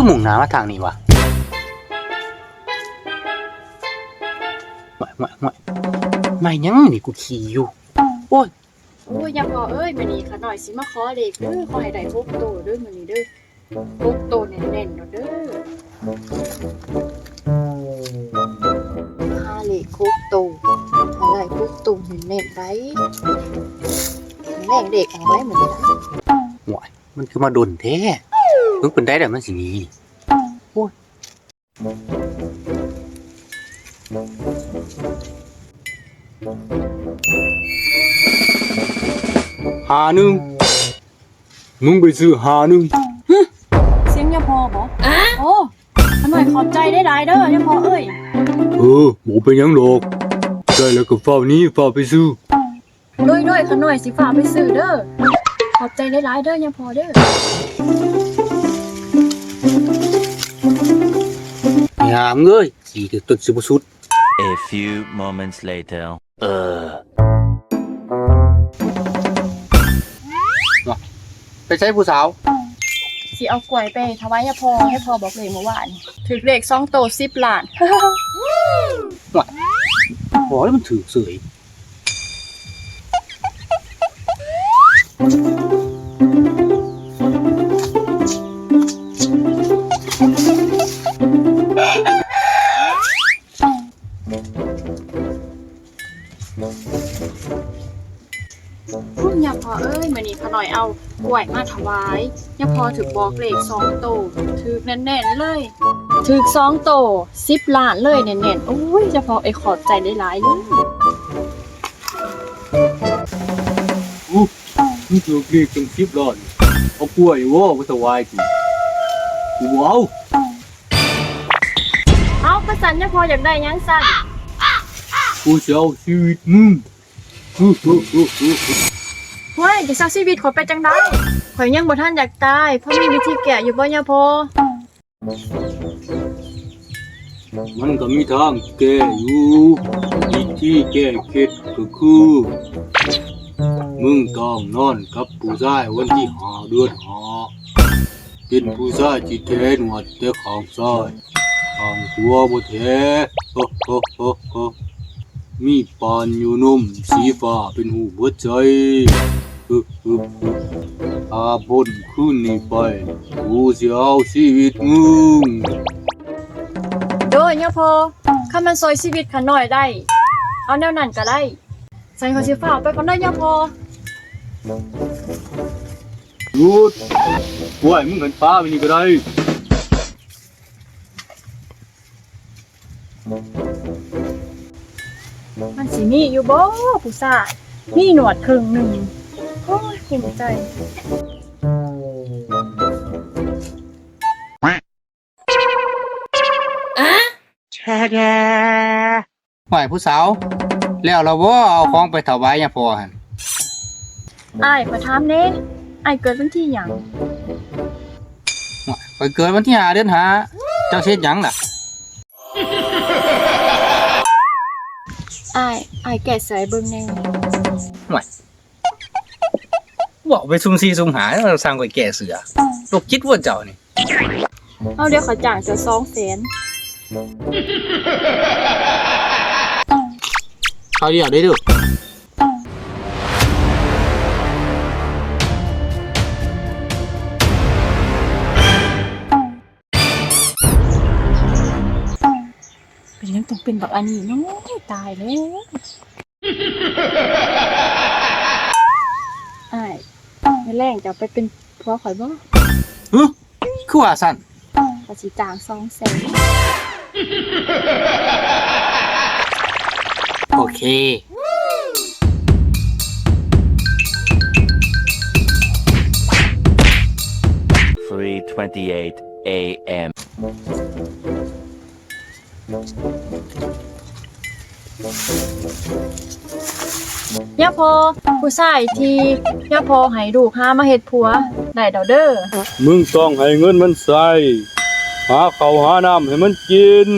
ມຸ່ງໜ້າມາທາງນີ້ຫວາ? ຫ້ວຍໆໆ ໄມ້ຫຍັງນີ້ ກູຂີ່ຢູ່. ໂອ້ຍ ໂອ້ຍ ຍາພໍ່ເອີຍ ມື້ນີ້ຂ້ານ້ອຍຊິມາຂໍເລກເດີ້ ຂໍໃຫ້ໄດ້ຫົກໂຕເດີ້ມື້ນີ້ເດີ້ ຫົກໂຕແໜ້ນໆໂລດເດີ້. ຫາເລກຫົກໂຕ ໃຫ້ໄດ້ຫົກໂຕແໜ້ນໆໄດ໋ ແມ່ນເລກອອກໄດ໋ມື້ນີ້ນະ. ໂອ້ຍ ມັນຄືມາດົນແທ້ ເບິ່ງປານໃດແລ້ວມັນຊິໜີ. ໂອ້ຍ ຫ້າໜຶ່ງ ມຶງໄປຊື້ຫ້າໜຶ່ງ. ຫຶ ສຽງຍາພໍ່ບໍ? ໂອ້ ຂ້ານ້ອຍຂອບໃຈຫຼາຍໆເດີ້ຍາພໍ່ເອີຍ. ເອີ ບໍ່ເປັນຫຍັງດອກ ໄດ້ແລ້ວກໍຟ້າວໜີ ຟ້າວໄປຊື້. ໂດຍໆ ຂ້ານ້ອຍຊິຟ້າວໄປຊື້ເດີ້ ຂອບໃຈຫຼາຍໆເດີ້ຍາພໍ່ເດີ້. ຍາມເອີຍ ຂີ່ຈົນຊິບໍ່ສຸດ. A few moments later. ເອີ ໄປໃສຜູ້ສາວ? ຊິເອົາກ້ວຍໄປຖວາຍຍາພໍ່ ຍາພໍ່ບອກເລກມື້ວານ ຖືກເລກສອງໂຕສິບລ້ານ. ໂອ້ຍ ມັນຖືກເສີຍ. ໂອ້ຍ ຍາພໍ່ເອີຍ ມື້ນີ້ຂ້ານ້ອຍເອົາກ້ວຍມາຖວາຍ ຍາພໍ່ຖືກບອກເລກສອງໂຕ ຖືກແໜ້ນໆເລີຍ ຖືກສອງໂຕສິບລ້ານເລີຍແໜ້ນໆ. ໂອ້ຍ ຍາພໍ່ເອີຍ ຂອບໃຈຫຼາຍໆເດີ້. ອູ້ ມັນຖືກເລກຕັ້ງສິບລ້ານ ເອົາກ້ວຍບໍ່ ມາຖວາຍກູ ກູບໍ່ເອົາ. ເອົ້າ ກະຊັ້ນຍາພໍ່ຢາກໄດ້ຫຍັງຊັ້ນ? ກູຊິເອົາຊີວິດມຶງ. ຫ້ວຍ ຈະເອົາຊີວິດຂ້ອຍໄປຈັ່ງໃດ? ຂ້ອຍຍັງບໍ່ທັນຢາກຕາຍ ພໍມີວິທີແກ້ຢູ່ບໍ່ຍາພໍ່? ມັນກໍມີທາງແກ້ຢູ່ ວິທີແກ້ເຄັດກໍຄື ມຶງຕ້ອງນອນກັບຜູ້ຊາຍວັນທີຫ້າເດືອນຫ້າ ເປັນຜູ້ຊາຍທີ່ແຖໜວດແຕ່ຂ້າງຊ້າຍ ຂ້າງຂວາບໍ່ແຖ. ມີປານຢູ່ນົມສີຟ້າເປັນຮູບຫົວໃຈ. ຖ້າພົ້ນຄືນນີ້ໄປ ກູຊິເອົາຊີວິດມຶງ. ໂດຍຍາພໍ່ ຄັນມັນຊ່ອຍຊີວິດຂ້ານ້ອຍໄດ້ ເອົາແນວນັ້ນກະໄດ້. ຊັ້ນຂ້ອຍຊິຟ້າວໄປກ່ອນເດີຍາພໍ່. ຢຸດ! ໂອ້ຍ ມຶງຫັ້ນປາໄວ້ນີ້ກໍໄດ້. ມັນຊິມີຢູ່ບໍ່ຜູ້ຊາຍ ມີໜວດເຄິ່ງໜຶ່ງ? ໂອ້ຍ ກຸ້ມໃຈ. ຫ້ວຍ ຜູ້ສາວ ແລ້ວລະບໍ່ ເອົາຂອງໄປຖວາຍຍາພໍ່ຫັ້ນ? ອ້າຍ ຂໍຖາມແດ່ ອ້າຍເກີດວັນທີຫຍັງ? ໂອ້ຍ ຂ້ອຍເກີດວັນທີຫ້າເດືອນຫ້າ. ເຈົ້າຊິເຮັດຫຍັງລະ? ອ້າຍ ອ້າຍແກ້ເສື້ອໃຫ້ເບິ່ງແດ່. ໂອ້ຍ ເວົ້າໄປຊຸ່ມສີ່ຊຸ່ມຫ້າ ສັ່ງຂ້ອຍແກ້ເສື້ອ ໂລກຈິດບໍ່ເຈົ້ານີ້. ເອົາ ດຽວຂ້ອຍຈ້າງເຈົ້າສອງແສນ. ຄາວດຽວເດີ້ລູກ. ເປັນຫຍັງຕ້ອງເປັນບັກອັນນີ້ເນາະ? ຕາຍແລ້ວ. ອ້າຍ ມື້ແລງເຈົ້າໄປເປັນຜົວຂ້ອຍບໍ່? ຫຶ? ຄືວ່າຊັ້ນ? ຂ້ອຍຊິຈ້າງສອງແສນ. ໂອເຄ. Three twenty-eight a.m. ຍາພໍ່ ຜູ້ຊາຍທີ່ຍາພໍ່ໃຫ້ລູກຫາມາເຮັດຜົວໄດ້ແລ້ວເດີ້. ມຶງຕ້ອງໃຫ້ເງິນມັນໃຊ້ ຫາເຂົ້າຫານ້ຳໃຫ້ມັນກິນ.